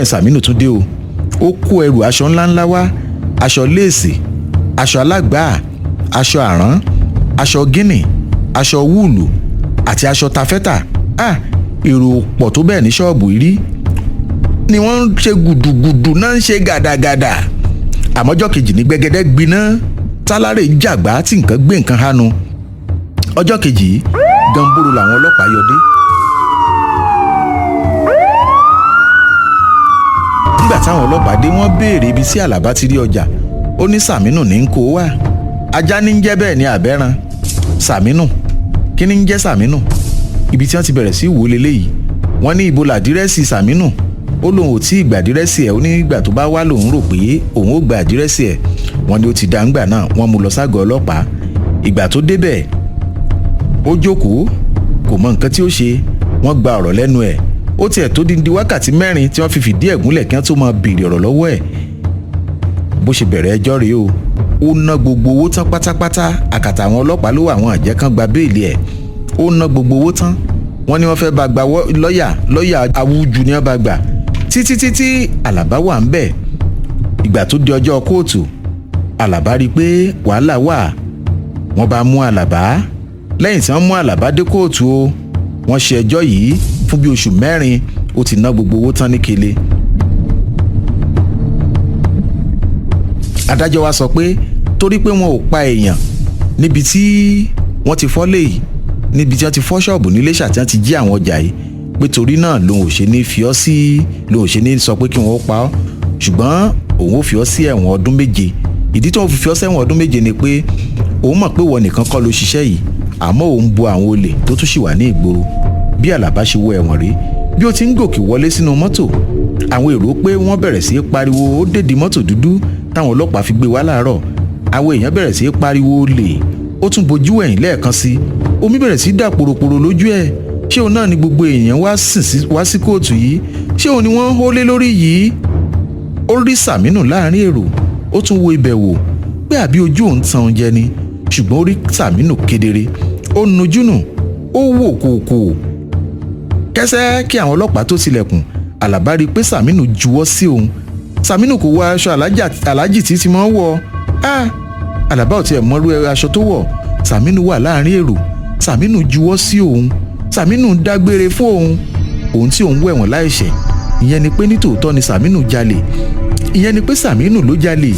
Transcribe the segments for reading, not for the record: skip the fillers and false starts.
Sàmínú tún dé o. Ó kó ẹrù aṣọ ńláńlá wá, aṣọ léèsì, aṣọ alágbàá, aṣọ àrán, aṣọ gíní, aṣọ wúùlù àti aṣọ tafẹ́tà. Ah, èrò pọ̀ tó bẹ́ẹ̀ ní ṣọ́ọ̀bù rí ni wọ́n ń ṣe gùdùgùdù náà, ń ṣe gàdàgàdà. Àmọ́jọ́ kejì ní gbẹ́gẹ́dẹ́ gbiná, tálárè jàgbá tí nǹkan gbé nǹkan hánu. Ọjọ́ kejì gamboro làwọn ọlọ́pàá yọ dé. Nígbà táwọn ọlọ́pàá dé, wọ́n béèrè ibi tí Àlàbá ti rí ọjà. Ó ní Sàmínù ní ń kó wá. Ajá ní ń jẹ́ bẹ́ẹ̀ ní àbẹ́ran Sàmínù. Kí ní ń jẹ́ Sàmínù? Ibi tí wọ́n ti bẹ̀rẹ̀ sí wò leléyìí. Wọ́n ní ibo làdírẹ́sì Sàmínù? Ó lóun ò tí ì gbà àdírẹ́sì ẹ̀. Ó ní ìgbà tó bá wá lòun rò pé òun ó gba àdírẹ́sì ẹ̀. Wọ́n ní ó ti dá ńgbà náà. Wọ́n mú lọ ságọ́ ọlọ́pàá. Ìgbà tó débẹ̀, ó jókòó, kò mọ nǹkan tí ó ṣe. Wọ́n gba ọ̀rọ̀ lẹ́nu ẹ̀. Ó tiẹ̀ tó díndín wákàtí 4 tí wọ́n fi fìdí ẹ̀ gúnlẹ̀ kí wọ́n tó máa béèrè ọ̀rọ̀ lọ́wọ́ ẹ̀. Bó ṣe bẹ̀rẹ̀ ẹjọ́ rèé o. Ó ná gbogbo owó tán pátápátá. Àkàtà àwọn ọlọ́pàá ló wà, àwọn àjẹ́ kan gba béèlì ẹ̀. Ó ná gbogbo owó tán. Wọ́n ní wọ́n fẹ́ bá gba lọ́ọ̀yà, lọ́ọ̀yà awúju ni wọ́n bá gbà títí títí. Àlàbá wà ń bẹ̀. Ìgbà tó di ọjọ́ kóòtù, Àlàbá rí i pé wàhálà wà. Wọ́n bá mú Àlàbá. Lẹ́yìn tí wọ́n mú Àlàbá dé kóòtù o, wọ́n ṣe ẹjọ́ yìí fún bí oṣù 4. Ó ti ná gbogbo owó tán ní kele. Adájọ́ wa sọ pé torí pé wọn ò pa èèyàn níbi tí wọ́n ti fọ́ léyìí, níbi tí wọ́n ti fọ́ ṣọ́ọ̀bù ní Iléṣà tí wọ́n ti jí àwọn ọjà yìí, pé torí náà lòun ò ṣe ní fi ọ́ sí, lòun ò ṣe ní sọ pé kí wọ́n ó pa ọ́, ṣùgbọ́n òun ò fi ọ́ sí ẹ̀wọ̀n ọdún 7. Ìdí tó fi ọ́ sẹ́wọ̀n ọdún 7 ni pé òun mọ̀ pé wọ́n nìkan kọ́ ló ṣiṣẹ́ yìí, àmọ́ òun bo àwọn olè tó tún ṣì wà ní ìgboro. Bí Àlàbá ṣe wọ ẹ̀wọ̀n rí, bí ó ti ń gòkè wọlé sínú mọ́tò, àwọn èrò pé wọ́n bẹ̀rẹ̀ sí í pariwo. Ó dèdí mọ́tò dúdú táwọn ọlọ́pàá fi gbé wá láàárọ̀. Àwọn èèyàn bẹ̀rẹ̀ sí í pariwo olè. Ó tún bojú ẹ̀yìn lẹ́ẹ̀kan sí, omi bẹ̀rẹ̀ sí í dà pòròpòrò lójú ẹ̀. Ṣé òun náà ni gbogbo èèyàn wá sí kóòtù yìí? Ṣé òun ni wọ́n ń hólé lórí yìí? Ó rí Sàmínù láàrin èrò. Ó tún wo ibẹ̀ wò pé àbí ojú òun tan oúnjẹ ni, ṣùgbọ́n ó rí Sàmínù kedere. Ó nujú nù, ó wò kòkò kẹsẹ́ kí àwọn ọlọ́pàá tó tilẹ̀kùn. Àlàbá rí i pé Sàmínù juwọ́ sí òun. Sàmínù kò wọ aṣọ alájì tí ti máa ń wọ̀. Àlàbá ò tiẹ̀ mọ́rú aṣọ tó wọ̀. Sàmínù wà láàrin èrò. Sàmínù juwọ́ sí òun. Sàmínù dágbére fún òun, òun tí òun wẹ̀wọ̀n láìṣẹ̀. Ìyẹn ni pé nítòótọ́ ni Sàmínù jalè. Ìyẹn ni pé Sàmínù ló jalè.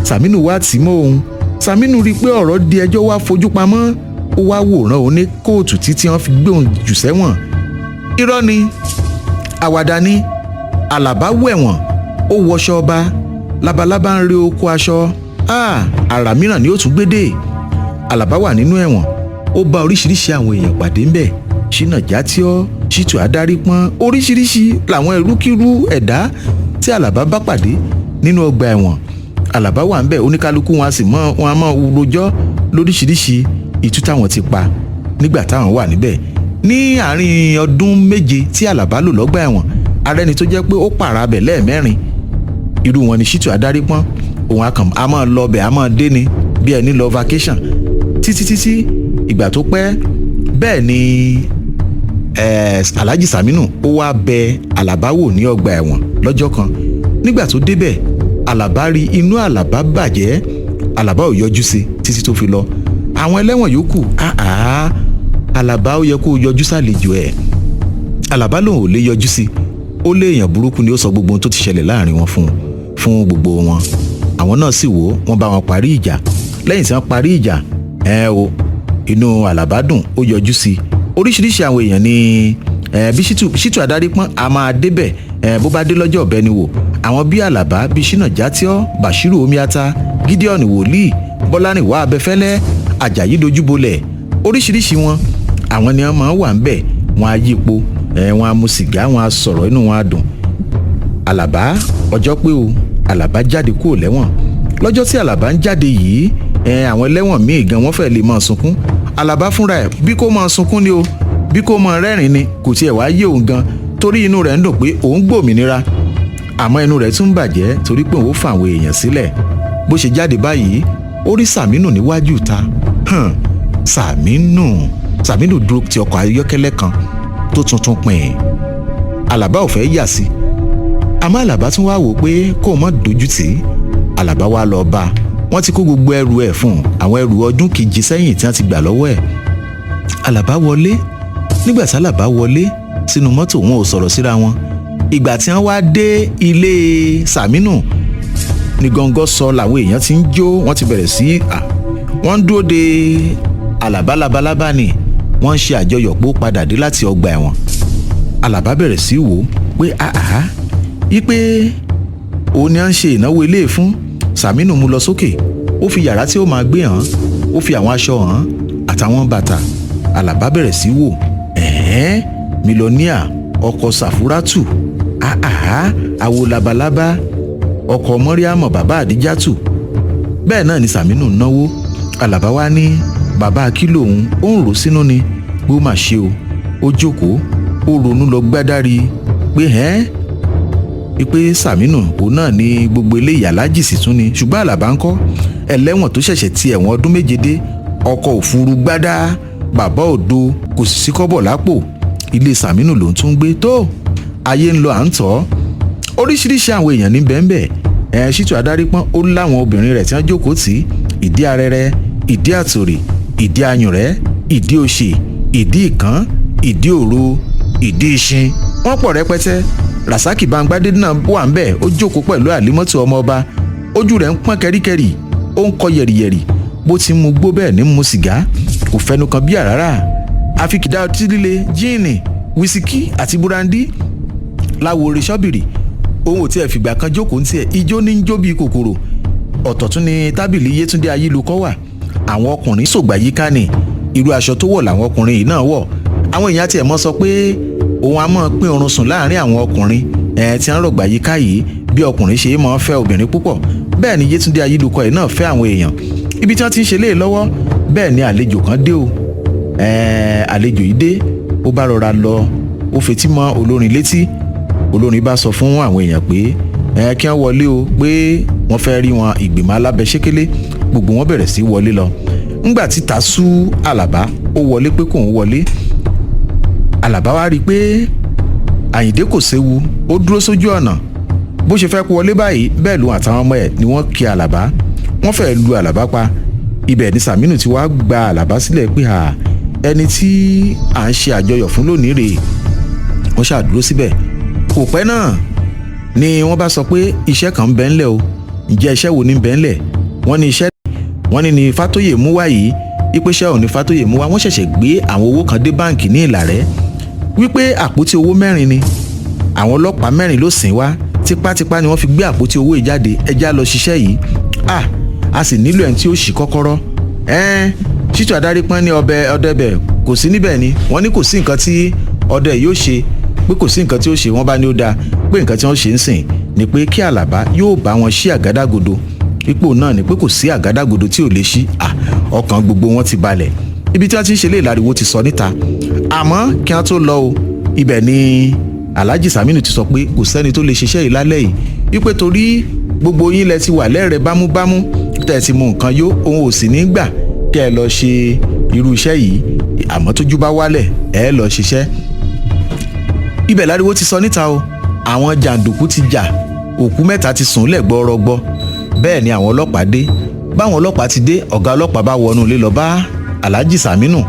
Sàmínù wá tì mọ́ òun. Sàmínù rí i pé ọ̀rọ̀ di ẹjọ́, wá fojú pamọ́, ó wá wòran òun ní kóòtù títí wọ́n fi gbé òun jù sẹ́wọ̀n. Irọ́ ni, àwàdà ni. Àlàbá wẹ̀wọ̀n, ó wọṣọ ọba. Labalábá ń re oko aṣọ. Àrà mìíràn ni ó tún gbédè. Àlàbá wà nínú ẹ̀wọ̀n, ó bá oríṣiríṣi àwọn èèyàn pàdé ńbẹ̀: Ṣínà Játìọ́, Ṣítù Adárípọ́n, oríṣiríṣi làwọn irúkírú ẹ̀dá tí Àlàbá bá pàdé nínú ọgbà ẹ̀wọ̀n. Àlàbá wà ńbẹ̀, oníkálukú wọn a sì mọ wọn a mọ rojọ́ lóríṣiríṣi ìtú táwọn ti pa nígbà táwọn wà níbẹ̀. Ní àárín ọdún 7 tí Àlàbá lò lọ́gbà ẹ̀wọ̀n, ara ẹni tó jẹ́ pé ó pààrà abẹ̀ lẹ́ẹ̀mẹ́rin, irú wọn ni Ṣítù Adárípọ́n. Òun akàn a máa lọ bẹ̀, a máa dé ni bí ẹni lọ vacation títí títí. Ìgbà tó pẹ́ bẹ́ẹ̀ ni Alhaji Saminu ó wá bẹ Àlàbá wò ní ọgbà ẹ̀wọ̀n lọ́jọ́ kan. Nígbà tó débẹ̀, Àlàbá rí, inú Àlàbá bàjẹ́. Àlàbá ò yọjú sí títí tó fi lọ. Àwọn ẹlẹ́wọ̀n yòókù, àá Àlàbá, ó yẹ kó yọjú sálejò ẹ̀. Àlàbá lòun ò lè yọjú sí, ó lé èèyàn burúkú ni. Ó sọ gbogbo ohun tó ti ṣẹlẹ̀ láàrin wọn fún gbogbo wọn. Àwọn náà sì wò ó, wọ́n bá wọn parí ìjà. Lẹ́yìn tí wọ́n parí ìjà ẹ o, inú Àlàbá dùn, ó yọjú sí i. Oríṣiríṣi àwọn èèyàn ni bí Ṣítù Adárípọ́n a máa débẹ̀ bó bá dé lọ́jọ́ ọ̀bẹ ni wò. Àwọn bíi Àlàbá, bíi Ṣínà Játìọ́, Bashiru Omiata, Gideon Wòlíì, Bọ́lárìnwá Abẹ́fẹ́lẹ́, Àjàyí Dojúbolẹ̀, oríṣiríṣi wọn, àwọn ni wọ́n máa wà ń bẹ̀. Wọ́n á yípo, wọ́n á mu sìgá, wọ́n á sọ̀rọ̀, inú wọn á dùn. Àlàbá, ọjọ́ pé o, Àlàbá jáde kúrò lẹ́wọ̀n. Lọ́jọ́ tí Àlàbá ń jáde yìí, àwọn ẹlẹ́wọ̀n míì gan wọ́n fẹ́ẹ́ lè máa sunkún. Àlàbá fúnra ẹ̀, bí kò máa sunkún ni o, bí kò máa rẹ́rìn ni, kò tiẹ̀ wá yé òun gan, torí inú rẹ̀ ń dùn pé òun gbòmìnira, àmọ́ inú rẹ̀ tún bàjẹ́ torí pé òun ó fa àwọn èèyàn sílẹ̀. Bó ṣe jáde báyìí, ó rí Sàmínù níwájú ìta. Sàmínù, Sàmínù dúró ti ọkọ̀ ayọ́kẹ́lẹ́ kan tó tuntun pin. Àlàbá ò fẹ́ yà sí. Àmọ́ Àlàbá tún wá wò pé kó mọ́ dojú tì í. Àlàbá wá lọ bá a. Wọ́n ti kó gbogbo ẹrù ẹ̀ fún un, àwọn ẹrù ọdún keje sẹ́yìn tí wọ́n ti gbà lọ́wọ́ ẹ̀. Àlàbá wọlé. Nígbà tí Àlàbá wọlé sínú mọ́tò, wọn ò sọ̀rọ̀ síra wọn. Ìgbà tí wọ́n wá dé ilé Sàmínù ní gọ́ngọ́ sọ, làwọn èèyàn ti ń jó, wọ́n ti bẹ̀rẹ̀ sí wọ́n ń dúró de Àlàbá labalábá ni wọ́n ń ṣe àjọyọ̀ pé ó padà dé láti ọgbà ẹ̀wọ̀n. Àlàbá bẹ̀rẹ̀ sí wò ó pé àhá wípé òun ni à ń ṣe ìnáwó ilé fún. Sàmínù mú lọ sókè, ó fi yàrá tí ó máa gbé hàn, ó fi àwọn aṣọ hàn àtàwọn bàtà. Àlàbá bẹ̀rẹ̀ sí wò, ẹ̀ẹ́n, mílíọ̀nìà ọkọ̀ Sàfúrátù, àhá, àwo labalábá, ọkọ̀ Mọ́ríàmọ̀, bàbá Àdíjátù. Bẹ́ẹ̀ náà ni Sàmínù náwó. Àlàbá wá ní bàbá kí lòun ó ń rò sínú ni pé ó mà ṣe o. Ó jókòó, ó ronú lọ gbádárí pé ẹ́n pé Sàmínù òun náà ní gbogbo eléyìí, aláàjì sì tún ni. Ṣùgbọ́n Àlàbá ń kọ́ ẹlẹ́wọ̀n tó ṣẹ̀ṣẹ̀ ti ẹ̀wọ̀n ọdún 7 dé, ọkọ̀ òfuru gbádá, bàbá òdo, kò sì sí kọ́bọ̀ lápò, ilé Sàmínù ló ń tún gbé. Tó ayé ń lọ, à ń tọ́ oríṣiríṣi àwọn èèyàn ní bẹ́ẹ̀nbẹ́ẹ̀. Ẹ̀ Ṣítù Adárípọ́n, ó láwọn obìnrin rẹ̀ tí wọ́n jókòó tì í: ìdí arẹrẹ, ìdí àtòrì, ìdí ayùnrẹ́, ìdí òṣè, ìdí ìkán, ìdí òro, ìdí ìṣin, wọ́n pọ̀ rẹpẹtẹ. Rasaki Bangbadé náà wà ń bẹ̀, ó jókòó pẹ̀lú Àlímọ́tò ọmọ ọba. Ojú rẹ̀ ń pọ́n kẹ́ríkẹ́rì, ó ń kọ yẹ̀rìyẹ̀rì. Bó ti mu gbó bẹ́ẹ̀ ní mu sìgá, kò fẹnu kan bíà rárá, àfi kìdá ọtí líle, jíìnì, wísíkì àti búrandí láwòrè ṣọ́bìrì. Òun ò tiẹ̀ fìgbà kan jókòó ní tiẹ̀, ijó ní ń jó bíi kòkòrò. Ọ̀tọ̀ tún ni tábìlì Yétúndé Ayílukọ́ wà. Àwọn ọkùnrin sògbà yíká ni, irú aṣọ tó wọ̀ làwọn ọkùnrin yìí náà wọ̀. Àwọn èèyàn tiẹ̀ mọ́ sọ pé òun á máa pín oorun sùn láàrin àwọn ọkùnrin ẹ̀ tí wọ́n rọ̀gbà yíká yìí. Bí ọkùnrin ṣe máa fẹ́ obìnrin púpọ̀, bẹ́ẹ̀ ni Yétúndé Ayílukọ́ yìí náà fẹ́ àwọn èèyàn. Ibi tí wọ́n ti ń ṣe léè lọ́wọ́, bẹ́ẹ̀ ni àlejò kan dé o. Àlejò yìí dé, ó bá rọra lọ, ó fetí mọ́ olórin létí. Olórin bá sọ fún àwọn èèyàn pé ẹ kí wọ́n wọlé o, pé wọ́n fẹ́ rí wọn, ìgbìmọ̀ alábẹ́sẹ́kẹ́lé. Gbogbo wọn bẹ̀rẹ̀ sí wọlé lọ. Ńgbà tí ta sú Àlàbá, ó wọlé pé kòun wọlé. Àlàbá wá rí i pé Àyìndé kò séwu, ó dúró sójú ọ̀nà. Bó ṣe fẹ́ kó wọlé báyìí, bẹ́ẹ̀ lòun àtàwọn ọmọ ẹ̀ ni wọ́n kí Àlàbá, wọ́n fẹ́ẹ́ lu Àlàbá pa. Ibẹ̀ ni Sàmínù ti wá gba Àlàbá sílẹ̀ pé à ẹni tí à ń ṣe àjọyọ̀ fún lónìí rèé. Wọ́n ṣàdúró síbẹ̀. Kò pẹ́ náà ni wọ́n bá sọ pé iṣẹ́ kan ń bẹ ńlẹ̀ o. Ǹjẹ́ iṣẹ́ wo ni ń bẹ ńlẹ̀? Wọ́n ní iṣẹ́ wọ́n ní ni Fátóyè mú wá yìí, wípé iṣẹ́ òní Fátóyè mú wá. Wọ́n ṣẹ̀ṣẹ̀ gbé àwọn owó kan dé báǹkì ní Ìlàrẹ́, wípé àpótí owó 4 ni, àwọn ọlọ́pàá 4 ló sìn wá, tipátipá ni wọ́n fi gbé àpótí owó yìí jáde. Ẹjá lọ ṣiṣẹ́ yìí, a sì nílò ẹni tí ó ṣí kọ́kọ́rọ́. Ẹ̀ẹ́n, Ṣítù Adárípọ́n ní ọbẹ̀ ọdẹbẹ̀ kò sí níbẹ̀ ni. Wọ́n ní kò sí nǹkan tí ọdẹ yóò ṣe, pé kò sí nǹkan tí ó ṣe. Wọ́n bá ní ó dáa, pé nǹkan tí wọ́n ṣe ń sìn ni pé kí Àlàbá yóò bá wọn ṣí àgádágodo. Ipò náà ni pé kò sí àgádágodo tí ò lè ṣí. Ọkàn gbogbo wọn ti balẹ̀. Ibi tí wọ́n ti ń ṣe lé ìlàríwó ti sọ níta, àmọ́ kí wọ́n tó lọ o, ibẹ̀ ni Alhaji Saminu ti sọ pé kò sẹ́ni tó lè ṣiṣẹ́ yìí lálẹ́ yìí, wípé torí gbogbo yín lẹ ti wà lẹ́rẹ̀ẹ́ bámúbámú, tẹ̀ ti mu nǹkan yó, òun ò sì ní gbà kẹ́ ẹ lọ ṣe irú iṣẹ́ yìí. Àmọ́ tójú bá wálẹ̀, ẹ lọ ṣiṣẹ́. Ibẹ̀ láriwo ti sọ níta o. Àwọn jàǹdùkú ti jà, òkú 3 ti sùn lẹ̀ gbọ́rọ́gbọ́. Bẹ́ẹ̀ ni àwọn ọlọ́pàá dé. Báwọn ọlọ́pàá ti dé, ọ̀gá ọlọ́pàá bá wọnú ilé lọ bá Alhaji Saminu.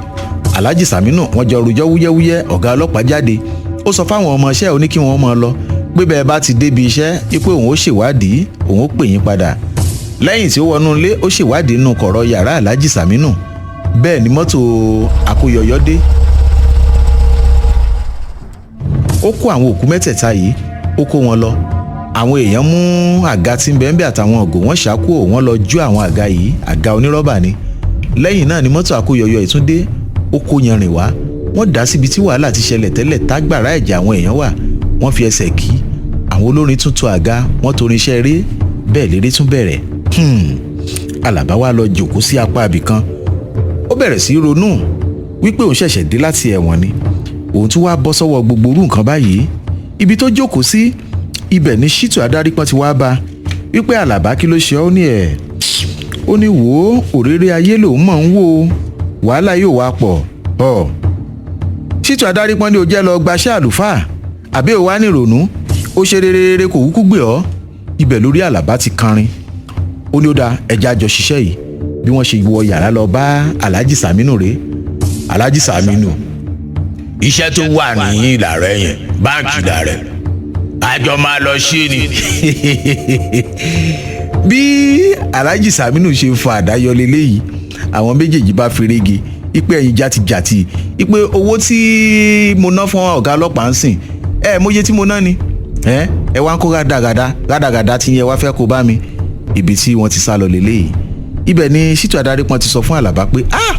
Alhaji Saminu, wọ́n jọ rojọ́ wúyẹ́wúyẹ́. Ọ̀gá ọlọ́pàá jáde, ó sọ fáwọn ọmọọṣẹ́, ó ní kí wọ́n máa lọ, pé bẹ́ẹ̀ bá ti débi iṣẹ́, pé òun ó ṣèwádìí, òun ó pè yín padà. Lẹ́yìn tí ó wọnú ilé, ó ṣèwádìí nínú kọ̀rọ̀ yàrá Alhaji Saminu. Bẹ́ẹ̀ ni mọ́tò àkóyọyọ dé, ó kó àwọn òkú mẹ́tẹ̀ẹ̀ta yìí, ó kó wọn lọ. Àwọn èèyàn mú àga tí ń bẹ ń bẹ àtàwọn ògò, wọ́n ṣàkó, wọ́n lọ jó àwọn àga yìí, àga onírọ́bà ni. Lẹ́yìn náà ni mọ́tò àkóyọyọ ìtúndé, ó kó yanrìn wá, wọ́n dá síbi tí wàhálà ti ṣẹlẹ̀ tẹ́lẹ̀, tágbàrá ẹ̀jẹ̀ àwọn èèyàn wà. Wọ́n fi ẹsẹ̀ kí àwọn olórin tún to àga, wọ́n torin iṣẹ́ eré, bẹ́ẹ̀ léré tún bẹ̀rẹ̀. Àlàbá wa lọ jòkó sí apá ibìkan, ó bẹ̀rẹ̀ sí í ronú wípé òun ṣẹ̀ṣẹ̀ dé láti ẹ̀wọ̀n ni, òun tún wá bọ́ sọ́wọ́ gbogbo irú nǹkan báyìí. Ibi tó jókòó sí ibẹ̀ ni Ṣítù Adárípọ́n ti wá bá wípé, "Àlàbá, kí ló ṣe ọ́?" Ní ẹ̀, ó ní, "Wò ó, òréré ayé lòun mọ̀ ń wò ó, wàhálà yóò wá pọ̀ ọ́." Ṣítù Adárípọ́n ní, "O jẹ́ lọ gbaṣẹ́ àlùfáà, àbí ò wá ní ìrònú?" Ó ṣe rere kò kúkú gbé ọ́. Ibẹ̀ lórí Àlàbá ti kanrin. Ó ní ó dáa, ẹja jọ ṣiṣẹ́ yìí. Bí wọ́n ṣe wọ yàrá lọ bá Alhaji Saminu rèé. Alhaji Saminu, Iṣẹ́ tó wà ní Ìlàrẹ́ yẹn, báǹkì Ìlàrẹ́, àjọ máa lọ ṣe ni. Bí Alhaji Saminu ṣe fa àdáyọ leléyìí, àwọn méjèèjì bá ferege ipe ẹ̀yin jàtijàti, ipe owó tí mo ná fún ọ̀gá ọlọ́pàá ń sìn ẹ mọye tí mo ná ni ẹ ẹ wá ń kó rádàgàdà rádàgàdà tí yẹn wá fẹ́ kó bá mi. Ibi tí wọ́n ti sá lọ leléyìí, ibẹ̀ ni Ṣítù Adárípọ́n ti sọ fún Àlàbá pé, "Ah,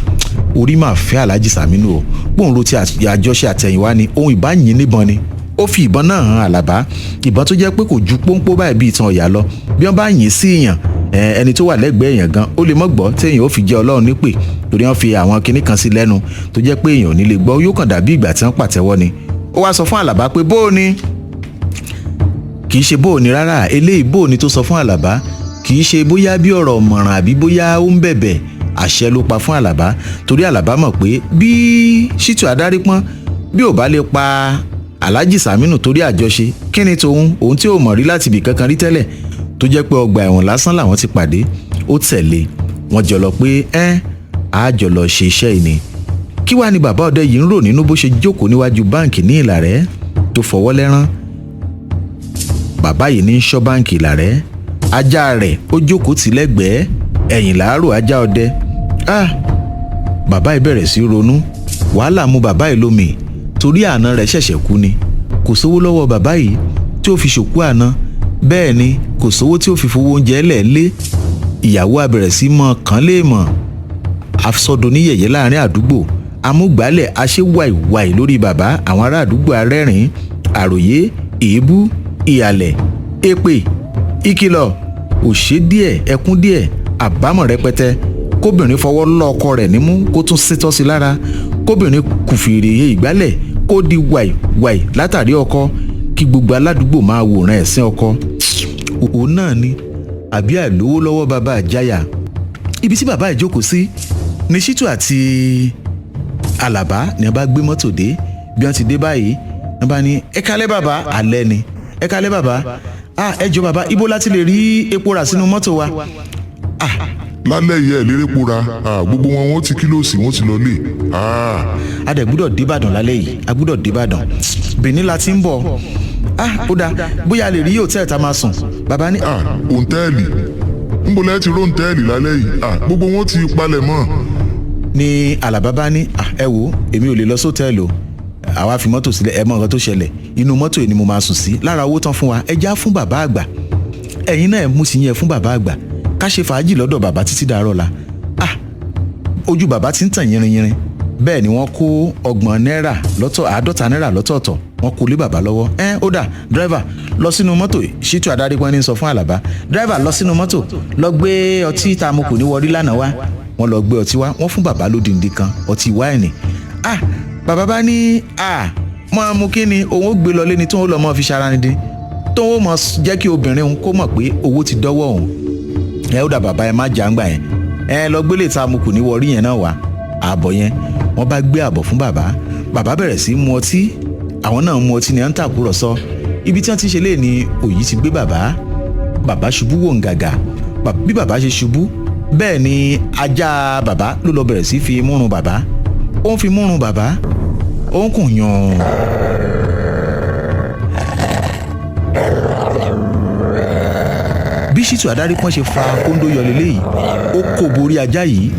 orí máa fẹ́ Alhaji Saminu o. Bóun ro ti àjọṣe àtẹ̀yìnwá ni ohun ìbáyìí níbọn ni." Ó fi ìbọn náà hàn Àlàbá, ìbọn tó jẹ́ pé kò ju pọ́npọ́ báyìí bíi ìtàn ọ̀yà lọ. Bí wọ́n bá yìn sí èèyàn, ẹni tó wà lẹ́gbẹ̀ẹ́ èèyàn gan ó lè mọ́ gbọ́ téèyàn ó fi jẹ́ Ọlọ́run nípè, torí wọ́n fi àwọn kinní kan sí lẹ́nu tó jẹ́ pé èèyàn ò ní lè gbọ́, yóò kàn dàbí ìgbà tí wọ́n pàtẹ́wọ́ ni. Ó wá sọ fún Àlàbá pé bóò ni, kì í ṣe bóò ni rárá. Eléyìí bóò ni tó sọ fún Àlàbá, kì í ṣe bóyá bí ọ̀rọ̀ ọ̀mọ̀ràn àbí bóyá ó ń bẹ̀bẹ̀. Àṣẹ ló pa fún Àlàbá, torí Àlàbá mọ̀ pé bí Ṣítù Adárípọ́n bí ò bá lè pa Alhaji Saminu torí àjọṣe, kí ni tòun, òun tí ò mọ̀ rí láti ibì kankan rí tẹ́lẹ̀, tó jẹ́ pé ọgbà ẹ̀wọ̀n lásán làwọn ti pàdé. Ó tẹ̀lé wọn jọ lọ pé ẹ́ á jọ lọ ṣe iṣẹ́ yìí ni. Kí wàá ní bàbá ọdẹ yìí ń rò nínú bó ṣe jókòó níwájú báǹkì ní Ìlàrẹ́ tó fọwọ́ lẹ́rán? Bàbá yìí ní í ṣọ́ báǹkì Ìlàrẹ́. Ajá rẹ̀ ó jókòó tì lẹ́gbẹ̀ẹ́ ẹ̀yìn làárò ajá ọdẹ. Ah, bàbá yìí bẹ̀rẹ̀ sí ronú. Wàhálà mú bàbá yìí lómi, torí àna rẹ̀ ṣẹ̀ṣẹ̀ kú ni. Kò sówó lọ́wọ́ bàbá yìí tí ó fi ṣòkú àna, bẹ́ẹ̀ ni kò sówó tí ó fi fowó oúnjẹ lẹ̀ lé ìyàwó. Á bẹ̀rẹ̀ sí mọ́ kàn lè mọ̀ asọdùn-níyẹ̀yẹ́ láàrin àdúgbò, amúgbálẹ̀ aṣẹ́wàìwàì lórí bàbá. Àwọn ará àdúgbò arẹ́rìn, àròyé, èébú, ìhàlẹ̀, èpè, ìkìlọ̀, òṣè díẹ̀, ẹkún díẹ̀, àbámọ̀ rẹpẹtẹ. Kóbìnrin fọwọ́ lọ́ ọkọ rẹ̀ nímú, kó tún sétọ́ sí lára. Kóbìnrin kùfìrì ìgbálẹ̀, kó di wàìwàì látàrí ọkọ, kí gbogbo aládùúgbò máa wòran ẹ̀sìn ọkọ. Òun náà ni àbí àìlówó lọ́wọ́ bàbá àjáyà. Ibi tí bàbá ìjókòó sí ní Ṣítù àti Àlàbá ni wọ́n bá gbé mọ́tò dé. Bí wọ́n ti dé báyìí, wọ́n bá ní, "Ẹ kálẹ́ bàbá." Alẹ́ ni. "Ẹ kálẹ́ bàbá. Ah, ẹ jọ̀ọ́ bàbá, ibo láti lè rí epo rà sínú mọ́tò wa?" Ah. Lálẹ́ yìí ẹ̀ lérè pora. Gbogbo wọn, wọ́n ti kílòsì, wọ́n ti lọ lé. A dẹ̀ gbúdọ̀ débàdàn lálẹ́ yìí, a gbúdọ̀ débàdàn. Benin la ti ń bọ̀. Ah, ó dáa, bóyá a lè rí hòtẹ́ẹ̀lì tá a máa sùn? Bàbá ní. Òǹtẹ́ẹ̀lì ńbo lẹ́ ti róǹtẹ́ẹ̀lì lálẹ́ yìí? Gbogbo wọn ti palẹ̀ mọ́. Ní Àlàbá bá ní, "Ah, ẹ wo, èmi ò lè lọ sótẹ́ẹ̀lì o. Àwa fi mọ́tò sílẹ̀. Ẹ mọ nǹkan tó ṣẹlẹ̀, inú mọ́tò yìí ni mo máa sùn sí. Lára owó tán fún wa, ẹ já fún bàbá àgbà. Ẹ̀yin náà ẹ mú sí yẹn fún bàbá àgbà, ká ṣe fàájì lọ́dọ̀ bàbá títí dàárọ̀ la." Ah, ojú bàbá ti ń tàn yìnrìnyìnrìn. Bẹ́ẹ̀ ni wọ́n kó 30 náírà lọ́tọ̀, 50 náírà lọ́tọ̀ọ̀tọ̀, wọ́n kó lé bàbá lọ́wọ́. Ẹ ó dà, dírẹ́fà, lọ sínú mọ́tò. Ṣítù Adárípọ́n ní sọ fún Àlàbá, "Dírẹ́fà, lọ sínú mọ́tò, lọ gbé ọtí tá a mu kù ní Wọrí lánàá wá." Wọ́n lọ gbé ọtí wá, wọ́n fún bàbá lódìndí kan ọtí wáìnì. Ah, bàbá bá ní, "Ah, mọ́ mu kí ni?" Òun ó gbé lọ lé ni, tóun ó lọ mọ́ fi ṣara ni dín, tóun ó mọ jẹ́ kí obìnrin òun kó mọ̀ pé owó ti dọ́wọ́ òun. "Ẹ ó dà bàbá, ẹ má jà ń gbà yẹn. Ẹ lọ gbélé tá a mu kù ní Wọrí yẹn náà wá, ààbọ̀ yẹn." Wọ́n bá gbé ààbọ̀ fún bàbá. Bàbá bẹ̀rẹ̀ sí í mu ọtí, àwọn náà mu ọtí ni à ń tàkúrọ̀sọ. Ibi tí wọ́n ti ṣe lé ní òyì ti gbé bàbá. Bàbá ṣubú wò ń gàgà. Bí bàbá ṣe ṣubú, bẹ́ẹ̀ ni ajá bàbá ló lọ bẹ̀rẹ̀ sí fi múrun bàbá. Ó ń fi múrun bàbá, ó ń kùn yàn. Bí Ṣítù Adárípọ́n ṣe fa kóńdó yọ leléyìí, ó kó borí ajá yìí.